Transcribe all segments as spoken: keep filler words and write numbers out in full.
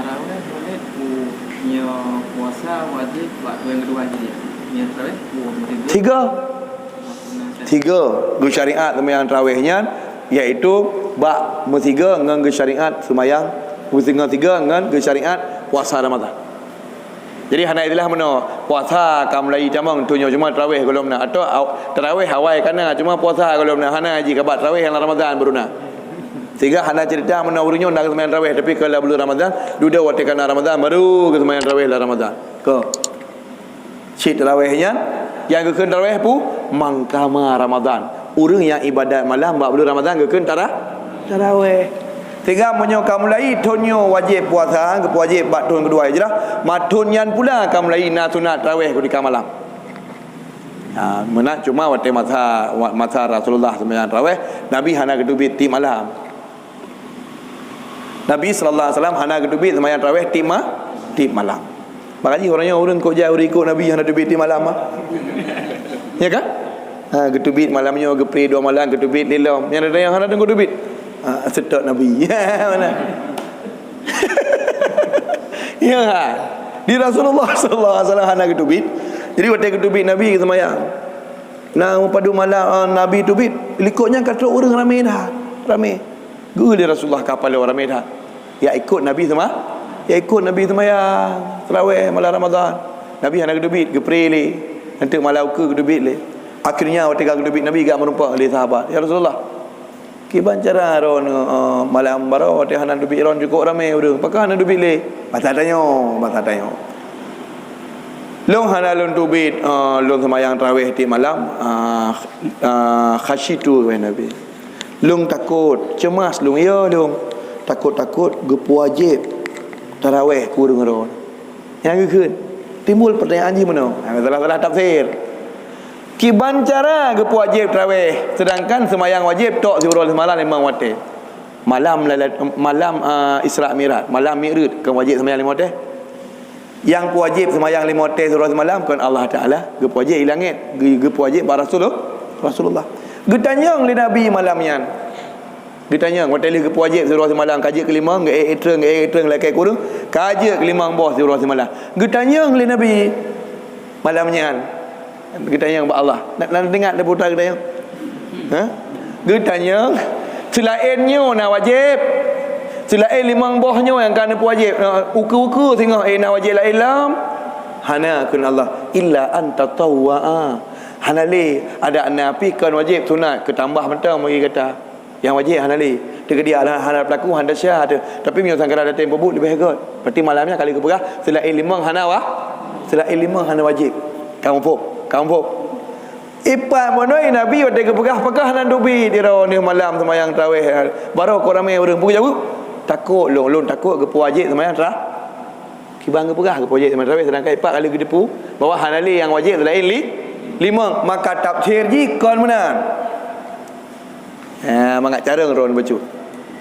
Tarawih boleh pu-, nyoe puasa wajib bak tueng keudua jih. Nyoe tarawih pu-, tiga. Tiga. Tiga geusyariat seumayang tarawih nyan, yaitu bak meusiga ngon geusyariat seumayang, meusiga-siga ngon geusyariat puasa Ramadhan. Jadi hana istilah meunoe, puasa ka mulai tamong tu nyoe cuma tarawih gohlom na, atau aw-, tarawih awai ka na cuma puasa gohlom na, hana jih ka bak tarawih nyang Ramadhan baru na. Sehingga hana cerita meunoe ureuëng nyoe na seumayang tarawih tapi ka lam buleuen Ramadhan, dudoe watée ka na Ramadhan baru geuseumayang tarawih lam Ramadhan. Ko. Cit tarawih nyan, nyang geukheun tarawih pu, mangkama Ramadhan. Ureuëng nyang ibadat malam bak buleuen Ramadhan geukheun tara-, tarawih. Sehingga meunyoe ka mulai thon nyoe wajéb puasa, geupeuwajéb bak thon keudua Hijrah, ma thon nyan pula ka mulai na sunat tarawih keudika malam. Ha, meunan cuma watée masa, wa-, masa Rasulullah seumayang tarawih, Nabi hana geuteubiet tiep malam. Nabi sallallahu alaihi wasallam hana geuteubiet seumayang tarawih tiep ma-, tiep malam. Makajih uroe nyoe ureuëng kok jai ureuëng ikot Nabi hana teubiet tiep malam, ah. Ya kan? Ha, geuteubiet malam nyoe, geupri dua malam, geuteubiet lé lom. Nyang ada nyang hana teungku teubiet. Ha, seutôt Nabi. Mana? Ya kan? Di Rasulullah sallallahu alaihi wasallam hana geuteubiet. Jadi watée geuteubiet Nabi seumayang. Nah, padub malam, ah, Nabi teubiet, likot nyan ka trok ureuëng ramé that. Ramé. Geu lé Rasulullah ka paloe ramé that. Ya ikot Nabi seuma-, ya ikot Nabi seumayang tarawih malam Ramadhan. Nabi hana geuteubiet, geupri lé. Nanti malam ukeue geuteubiet lé. Akhirnya watée ka geuteubiet Nabi gak meurumpok lé sahabat, "Ya Rasulullah, kiban cara droeneuh, eh, malam baroe watée hana teubiet droeneuh cukop ramé ureuëng. Pakon hana teubiet lé?" Basa tanyoe, basa tanyoe. "Lôn hana lôn teubiet, eh, lôn seumayang tarawih tiep malam, eh, eh, khasyitu," kheun Nabi. "Lôn takot, ceumas lôn, ya lôn. Takot-takot geupeuwajéb tarawih keu ureuëng droe." Nyang geukheun, timbul pertanyaan jih meunoe. Nah, salah-salah tafsir. Kiban cara geupeuwajéb tarawih, seudangkan seumayang wajéb tok siuroe seumalam limong watée. Malam lailat-, malam, ah, Isra Mi'raj, malam Mi'raj, kon wajéb seumayang limong watée. Nyang peuwajéb seumayang limong watée siuroe seumalam kon Allah Taala, geupeuwajéb di langét, geu-, geupeuwajéb bak Rasulullah, Rasulullah. Geutanyong lé Nabi malam nyan. Geutanyong, watée lheueh geupeuwajéb siuroe seumalam, ka jeuet keu limong, geuék-ék treung, geuék-ék treung lakée keu ureuëng, ka jeuet keu limong boh siuroe seumalam. Geutanyong lé Nabi malam nyan. Geutanyong bak Allah. Na, na teuingat lé putra geutanyong? Ha? Geutanyong, seulaén nyoe na wajéb. Seulaén limong boh nyoe nyang ka neupeuwajéb. Na ukeue-ukeue singoh, eh, na wajéb laén lom? Hana, kheun Allah. "Illa an tatawwa'a." Hana lé, adak na pih kon wajéb, sunat, keutambah mantong bagi gata. Nyang wajéb hana lé. Teukeudi hana, hana peulaku, hana sya teuh. Tapi meunyoe sangkara dateng peubuet leubeh göt. Berarti malam nyan ka lheueh geupeugah, seulaén limong hana wa-, seulaén limong hana wajéb. Ka muphom? Ka muphom? Ipat bunoe Nabi watée geupeugah, pakon hana teubiet di droeneuh malam seumayang tarawih. Baroe kon ramé ureuëng. Peue geujaweueb? Takot lôn, lôn takot geupeuwajéb seumayang tara-, kiban geupeugah geupeuwajéb seumayang tarawih, seudangkan ipat ka lheueh geuteupeue bahwa hana lé nyang wajéb seulaén li-, limong. Maka tafsir jih kon meunan. Ha, mangat carông droeneuh bacut.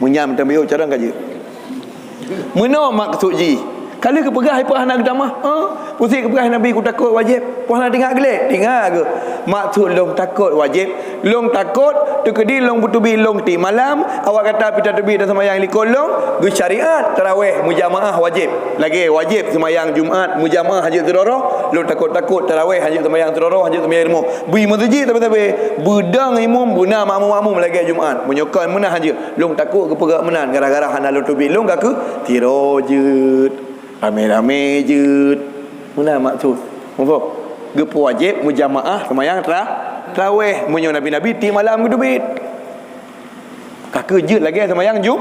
Meunyan meuteumiyueb carông ka jeuet. Meunoe maksud jih. Ka lheueh geupeugah, ipeugah hana geutamah. Ha? Pusih geupeugah Nabi, "Kutakot wajéb." Peue hana teuingat geuh lé? Teuingat geuh. Maksud lôn takot wajéb, lôn takot teukeudi lôn beuteubiet lôn tiep malam, awak gata pih tateubiet taseumayang likot lôn, geusyariat tarawih meujamaah wajéb. Lagée wajéb seumayang Jumat meujamaah hanjeuet sidroe-droe, lôn takot-takot tarawih hanjeuet seumayang sidroe-droe, hanjeuet seumayang rumoh. Bui meuseujid sabe-sabe, beudong imum, beuna makmum-makmum lagée Jumat. Meunyoe kon meunan hanjeuet, lôn takot geupeugah meunan gara-gara hana lôn teubiet lôn ka keu sidroe jeuet, ramé-ramé jeuet. Meunan maksud. Muphom? Geupeuwajéb meujamaah seumayang tra-, tarawih. Meunyoe nabi-nabi tiep malam geuteubiet. Ka keuh jeuet lagée seumayang Ju-,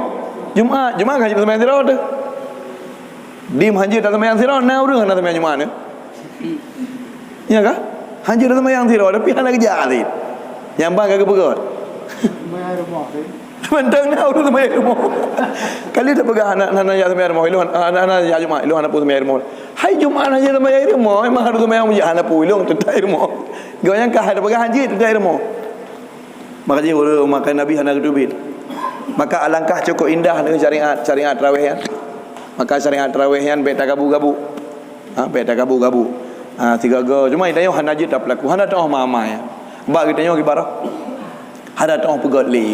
Jumat. Jumat kan seumayang sidroe teuh. Dim hanjeuet taseumayang sidroe, na ureuëng hana seumayang Jumat nyoe. Nya ka? Hanjeuet taseumayang sidroe, tapi hana geujak sit. Nyang ban ka geupeugah. Seumayang rumoh sit. Mantong na ureuëng seumayang rumoh. Kali tapeugah hana, hana jak seumayang rumoh, ilôn hana, hana jak Jumat, ilôn hana peue seumayang rumoh. Hai Jumat hanjeuet seumayang rumoh, memang harôh seumayang meuseujid, hana peue, ilôn teutap rumoh. Gobnyan ka hana peugah hanjeuet teutap rumoh. Maka jih ureuëng maka Nabi hana geuteubiet. Maka alangkah cukup indah dengan syariat, syariat tarawih nyan. Maka syariat tarawih nyan bék tagabu-gabu. Ha, bék tagabu-gabu. Ha, sigaga. Cuma geutanyoe hana jeuet tapeulaku, hana teuoh ma-ma nyan. Bak geutanyoe kibarah. Hana teuoh peugét lé.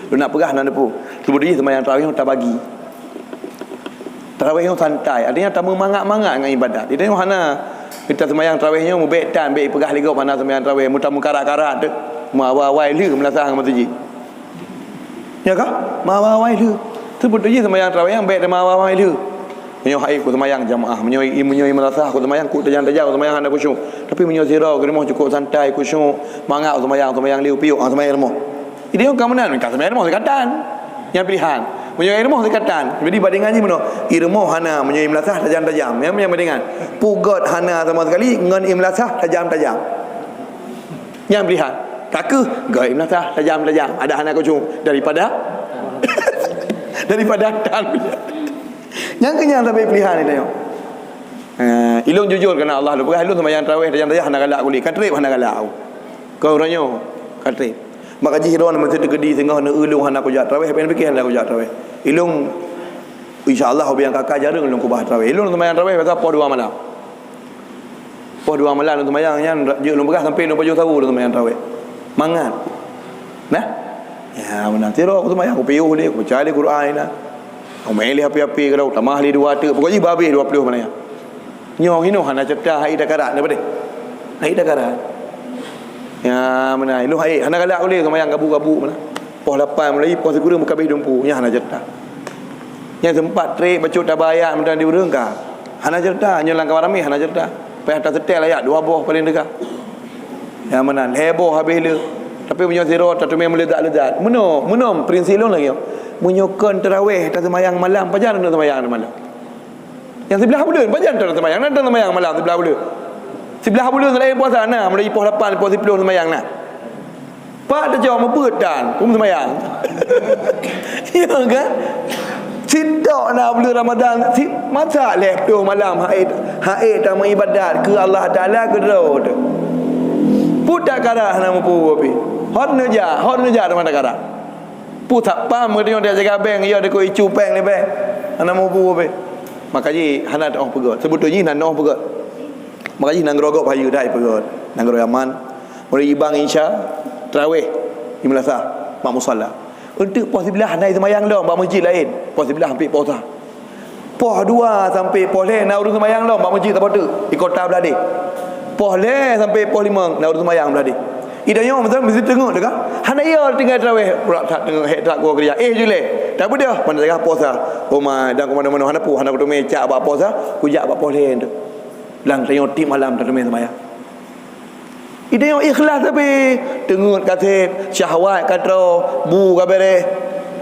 Lôn nak peugah hana neupeu. Keumudian seumayang tarawih tabagi. Tarawih nyoe santai, artinya tameumangat-mangat ngon ibadat. Di tanyoe hana, kita seumayang tarawih nyoe mubèk tan, bèk ipeugah lé gob hana seumayang tarawih, meutameukarat-karat teuk, meuawai-awai lheueh meulasah ngon meuseujid. Ya kah? Meuawai-awai lheueh. Seubeutoe jih seumayang tarawih nyang bèk tameuawai-awai lheueh. Meunyoe hai ku seumayang jamaah, meunyoe, meunyoe meulasah ku seumayang, ku tajam-tajam ku seumayang hana khusyuk. Tapi meunyoe sidroe ku rumoh cukup santai, khusyuk, mangat ku seumayang, seumayang lheueh piôh, ah, seumayang rumoh. Jadi, nyoe ka meunan, ka seumayang rumoh sikatan. Nyang pilihan. Meunyoe i rumoh sikatan. Jadi, bandingan jih meunoe. I rumoh hana, meunyoe i meulasah tajam-tajam. Nyang, nyang bandingan. Peugöt hana sama sekali, ngon i meulasah tajam-tajam. Nyang pilihan. Takeuh, göt i meulasah tajam-tajam. Ada hana khusyuk daripada, daripada tan. Nyang keu nyan sabe pilihan itu nyoe. Eh, ilôn jujur keu Allah, lôn peugah ilôn seumayang tarawih tajam-tajam hana galak kulét. Ka trép hana galak. Keu uroe nyoe, ka trép. Maka jih droe meusti teukeudi singoh neu-eu lôn hana kujak tarawih, bèk neupike hana kujak tarawih. Ilôn, insya Allah, ubé nyang ka-ka jareueng lôn keubah tarawih. Ilôn seumayang tarawih biasa poh dua malam. Poh dua malam lôn seumayang nyan, jeuet lôn peugah sampai lôn pajoh saweue lôn seumayang tarawih. Mangat. Nah? Ya, meunan sidroe ku seumayang, kupiôh lé, kubaca lé Quran inan. Kumè lé api-api keudroe, tamah lé dua teuk. Pokok jih bah habéh dua ploh malam nyan. Nyoe hinoe hana ceurita hai takarat, na padeh? Hai takarat. Ya, meunan. Ilôn hai, hana galak ulèe seumayang gabu-gabu meunan. Poh lapan mulai, poh sikureueng meukabi dumpu. Nyan hana ceurita. Nyang seumpat trép bacut taba ayat meunan di ureueng ka. Hana ceurita, nyoe lam kawan ramé hana ceurita. Payah taseutèl ayat dua boh paleng teuka. Nyang meunan, lhèe boh habéh lé. Tapi meunyoe sidroe tateumé meuleugat-leugat. Meunoe, meunoe prinsip lôn lagèe nyoe. Meunyoe kon tarawih taseumayang malam, pajan droeneuh seumayang malam? Nyang siblah buleuen, pajan droeneuh seumayang? Na droeneuh seumayang malam siblah buleuen? Siblah buleuen seulaén puasa na, mulai poh lapan, poh siplôh seumayang na. Pat teucok meubeuet dan peue seumayang. Ya kan? Sidok na buleuen Ramadan, si, masa lhèe ploh malam hai, hai tameuibadat keu Allah Taala keudroe teuh. Peue takarat hana mupu pih. Hot neujak, hot neujak teuma takarat. Peue satpam geutanyoe tajak jaga bank, ya dikeue icu péng lé bank. Hana mupu pih. Maka jih hana teuoh peugöt. Seubeutoi jih na teuoh peugöt. Maka jih nanggroe gob hayeu that ipeugöt. Nanggroe Yaman. Mulai i bang Isya, tarawih, i meulasah, bak musala. Eunteuk poh siblah na i seumayang lom bak meuseujid laén. Poh siblah ampé poh sa. Poh dua sampai poh lhèe na ureueng seumayang lom bak meuseujid saboh teuk, i kota Bladeh. Poh lhèe sampai poh limong na ureueng seumayang Bladeh. I tanyoe meuseujid teungeut teuka. Hana iya tinggai tarawih, pura that teungeut, hek that kuah keurija. Eh, juleh. Tak beudôh, mana teuka poh sa. Oh ma, dan keu manoe-manoe hana peue, hana kuteumé cak bak poh sa, kujak bak poh lhèe tu. Lam tanyoe tiep malam tateumé seumayang. Idéh nyoe ikhlas tapi teungeut ka sép, syahwat ka troe, bu ka bèrèh,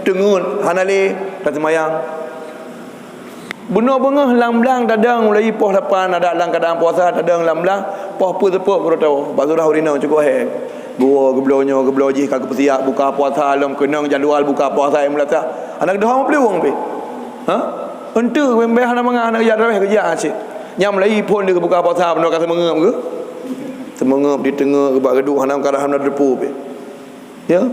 teungeut hana lé, ka seumayang. Bunoe beungoh lam blang tadong mulai poh lapan adak lam keuadaan puasa tadong lam blang, poh peuet seupôt peuet tawa. Bak surah urinong cukôp hék. Geuwoe geubloe nyoe geubloe jih ka geupeusiap buka puasa lom keunong jadwal buka puasa nyang meulata. Hana keudroe meuplueng pih. Ha? Eunteuk bèe hana mangat hana geujak tarawih geujak cit. Nyang mulai phôn di buka puasa bunoe ka seumeungeup geuh. Seumeungeup di teungoh geubak geuduek hana meukarat hana deupeu pih. Ya.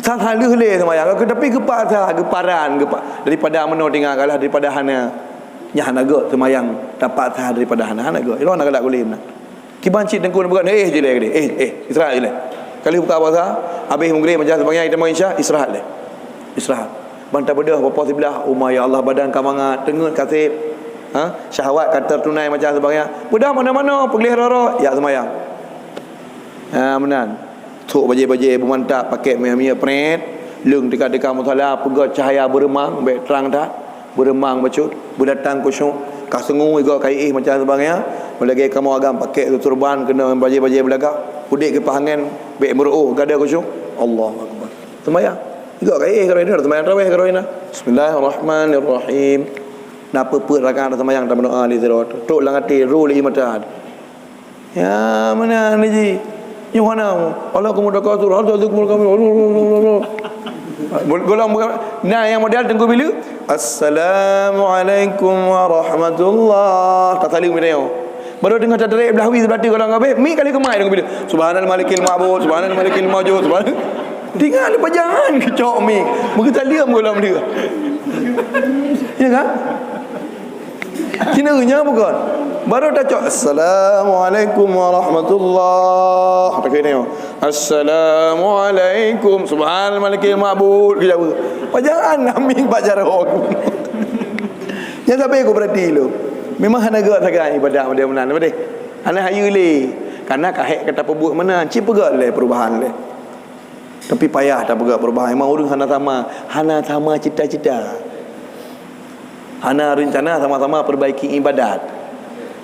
Sang haleuh lé seumayang, tapi geupaksa, geuparan, geupa-, daripada meunoe tinggai kalah daripada hana. Nyan hana gèt seumayang tapaksa daripada hana, hana gèt. Ilôn hana galak gulém na. Kiban cit teungku neupeugah, "Eh, jilai keudéh. Eh, eh, istirahat jilai." Ka lheueh buka puasa, habéh Maghrib macam seumayang, teuma Isya, istirahat lé. Istirahat. Ban tabeudôh poh siblah, "Uma ya Allah, badan ka mangat, teungeut ka sép. Ha, syahwat ka tertunai macam seumayang." Beudôh manoe-manoe, peugleh rot-rot, jak seumayang. Ha, meunan. Trok bajèe-bajèe beumantap, pakèk miyueb-miyueb, prét. Leueng teuka-teuka musala, peugöt cahya beureumang, bèk trang that. Beureumang bacut, beudatang khusyuk. Ka seungue igoe ka iéh macam seumayang. Meulagèe kamoe agam pakèk turban, keunong bajèe-bajèe beulagak. Udép kipaih angén, bèk meureuôh, gada khusyuk. Allahu Akbar. Seumayang. Igoe ka iéh, ka roh ina, seumayang tarawih, ka roh ina. Bismillahirrahmanirrahim. Na peuet-peuet rakaat seumayang tameudoa lé sidroe. Trok lam até, ru lé ié mata. Ya, meunan jih. Nyoe hana. Alhaakumut takatsur, hatta zurtumul maqabir. Golom bukan. Nah, nyang model Teungku Bileu. Assalamualaikum warahmatullah. Tasaleuem geutanyoe. Baru teungoh tatarek blah wie siblah teuk golom habéh. Mi kali keumai Teungku Bileu. Subhanal malikil ma'bud, subhanal malikil maujud, subhanal. Tinggai pajangan keucok mi. Meugeutaliam golom dia. Ya kan? Cina nyan bukan. Baru tacok, "Assalamualaikum warahmatullah." Pakai ni. "Assalamualaikum." "Subhanal malikil ma'bud." Kejap. Pajangan amin bak jaroe. Nyan sabe kupeurati lôn. Memang hana gèt sagai ibadat model meunan, beudeh. Hana hayeue lé. Karena ka hék ka tapeubuet meunan, ci peugèt lé perubahan lé. Tapi payah tapeugèt perubahan. Memang ureueng hana sama, hana sama cita-cita. Hana reuncana sama-sama perbaiki ibadat.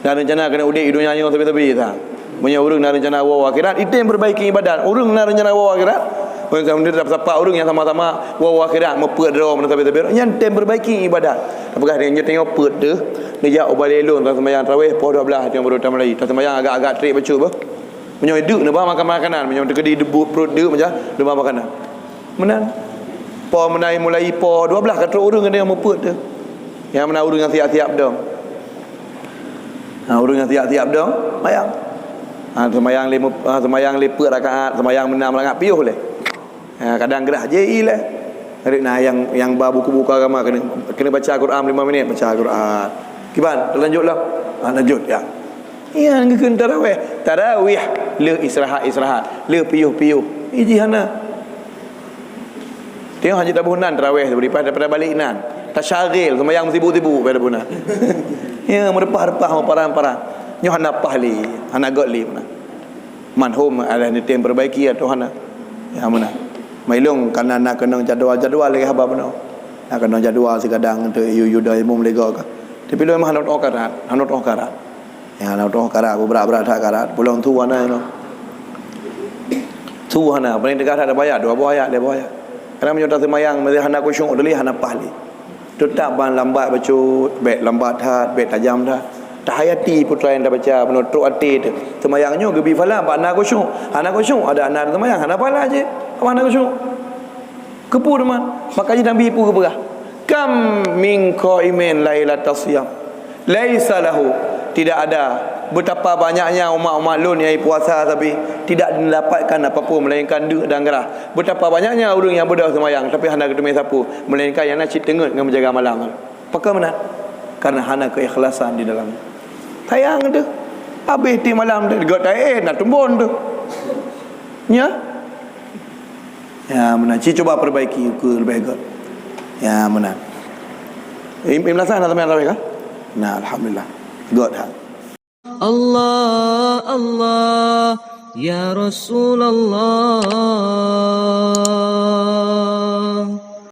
Na reuncana keuneuk udép di donya nyoe sabe-sabe sa. Meunyoe ureueng na reuncana woe akhirat, item perbaiki ibadat. Ureueng na reuncana woe akhirat, meunyoe sapat ureueng nyang sama-sama woe akhirat, meupeuet droe meunan sabe-sabe, nyan tem perbaiki ibadat. Tapeugah nyoe teuh nyoe peuet teuh, neujak ubak lé lôn, taseumayang tarawih poh dua belas, nyoe baru tamulai. Taseumayang agak-agak trép bacut beuh. Meunyoe deuk neuba makan makanan, meunyoe teukeudi debu pruet deuk macam neuba makanan. Meunan. Po meunai mulai po dua belas ka trok ureueng ada nyang meupeuet teuh. Nyang meunan ureueng nyang siap-siap dong. Ha, ureueng nyang siap-siap dong, mayang. Ha, seumayang lé, ha, seumayang lé peuet rakaat, seumayang meunan rakaat piôh lé. Ha, kadang grah jih lé. Rik na nyang, nyang ba buku-buku agama kena, kena baca Quran lima minit, baca Quran. Kiban, terlanjut lah. Ha, lanjut ya. Iya, ngeukheun tarawih. Tarawih, lheueh istirahat-istirahat, lheueh piôh-piôh. Iji hana. Tengok hana taboh nan tarawih tu, lepas daripada balik nan. Tasyagil, sembahyang sibuk-sibuk pada boh nan. Ya, meureumpah-reumpah, meuparang-parang. Nyoe hana paih lé, hana gèt lé meunan. Manhum ada neutem perbaiki atau hana. Ya, meunan. Mailong kana na keunong jadwal-jadwal lagi haba meunan. Na keunong jadwal sigadang untuk yu-yu dah imum lego ka. Tapi lôn mah hana teuh karat, hana teuh karat. Ya, hana teuh karat, beubrat-brat that karat. Pulang tu hana inoe. Tu hana, paling teuka that bayat, dua boh ayat, lhèe boh ayat. Kadang meunyoe taseumayang, meunyoe hana khusyuk, deuh lé hana paih lé. Teutap ban lambat bacut, bèk lambat that, bèk tajam that. Tahayati peue nyang tabaca, meunurot até teuh. Seumayang nyoe geubi pahala bak na khusyuk. Hana khusyuk, ada na seumayang, hana pahala jih. Apa hana khusyuk? Keupeue teuma? Maka jih Nabi peue geupeugah? "Kam min qaimin lailatas siyam, laisa lahu," tidak ada, betapa banyaknya umat-umat lôn nyang puasa tapi tidak mendapatkan apa-apa melainkan deuk dan grah. Betapa banyaknya ureueng nyang beudôh seumayang tapi hana geuteumé sapeue, melainkan nyang na cit teungeut ngon menjaga malam. Pakon meunan? Karena hana keikhlasan di dalamnya. Sayang teuh. Habéh tiep malam teuh, gèt taén, na tumbon teuh. Nya? Ya, meunan. Ci cuba perbaiki ukeue leubeh gèt. Ya, meunan. Im-, imlasan dah sampai tarawih kah? Nah, alhamdulillah. Gèt ha. Allah, Allah, ya Rasulullah.